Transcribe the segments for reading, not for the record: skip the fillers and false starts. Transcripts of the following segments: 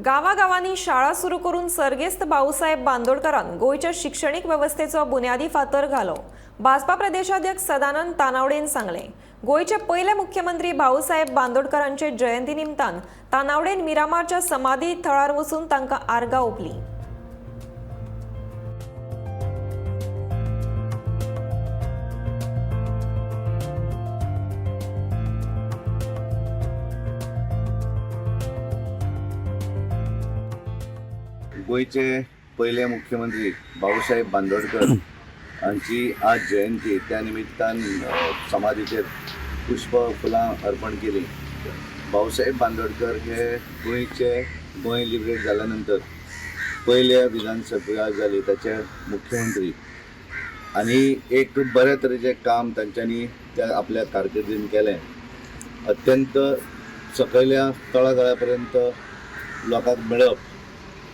गावागावांनी शाळा सुरू करून सर्गेस्त भाऊसाहेब बांदोडकरान गोंयच्या शिक्षणीक वेवस्थेचो बुन्यादी फातर घालो. भाजपा प्रदेशाध्यक्ष सदानंद तानावडेन सांगलें, गोंयचे पयले मुख्यमंत्री भाऊसाहेब बांदोडकरांचे जयंती निमतान तानावडेन मिरामारच्या समाधी थळार वचून तांकां आर्गां ओंपलीं. गोंयचे पयले मुख्यमंत्री बाबूसाहेब बांदोडकर हांची आज जयंती. त्या निमित्तान समाधीचेर पुष्प फुलां अर्पण केली. भाऊसाहेब बांदोडकर हे गोंयचे, गोंय लिबरेट जाल्या नंतर पयले विधानसभा जाली ताचे मुख्यमंत्री आनी एक बऱ्या तरेचें काम तांच्यांनी त्या आपल्या कारकिर्दीन केलें. अत्यंत सकयल्या तळागाळा पर्यंत लोकांक मेळप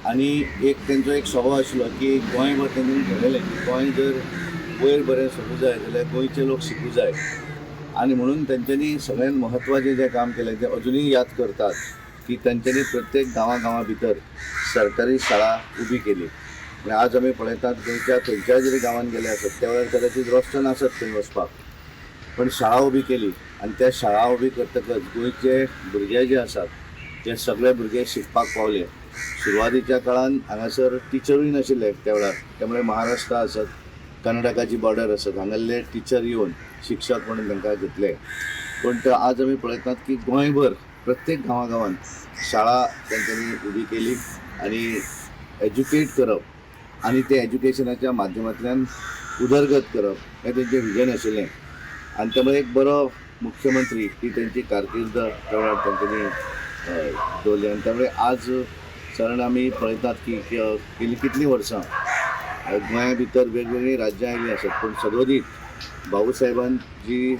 आनी एक तेंचो एक स्वभाव आशिल्लो की गोंयभर तेंच्यांनी ठरयलें की गोंय जर वयर बरें सरूं जाय जाल्यार गोंयचे लोक शिकूं जाय आनी म्हणून तेंच्यांनी सगळ्यात म्हत्वाचें जें काम केलें तें अजुनूय याद करतात की तेंच्यांनी प्रत्येक गांवा गांवा भितर सरकारी शाळा उबी केली. आनी आज आमी पळयतात, गोंयच्या खंयच्याय जरी गांवांत गेले आसत, त्या वेळार कदाचीत रस्तो नासत थंय वचपाक, पण शाळा उबी केली आनी त्या शाळा उबी करतकच गोंयचे भुरगे जे आसात ते सगळे भुरगे शिकपाक पावले. सुरवातीच्या काळान हांगासर टिचरूय नाशिल्ले त्या वेळार, त्यामुळे महाराष्ट्र आसत, कर्नाटकाची बॉर्डर आसत, हांगासरले टिचर येवन शिक्षक म्हणून तांकां घेतले. पूण ते आज आमी पळयतात की गोंयभर प्रत्येक गांवागांवान शाळा तेंच्यांनी उबी केली आनी एज्युकेट करप आनी ते एज्युकेशनाच्या माध्यमांतल्यान उदरगत करप हें तेंचें विजन आशिल्लें. आनी त्यामुळे एक बरो मुख्यमंत्री ही तेंची कारकीर्द त्या वेळार तेंच्यांनी दवरली. आनी त्यामुळे आज सादारण आमी पळयतात की गेलीं कितलीं वर्सां गोंया भितर वेगवेगळीं राज्यां आयलीं आसत, पूण सदोदीत बाबूसाहेबान जी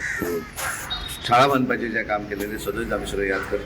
शाळा बांदपाचें जें काम केलें तें सदोदीत आमी सगळे याद करतात.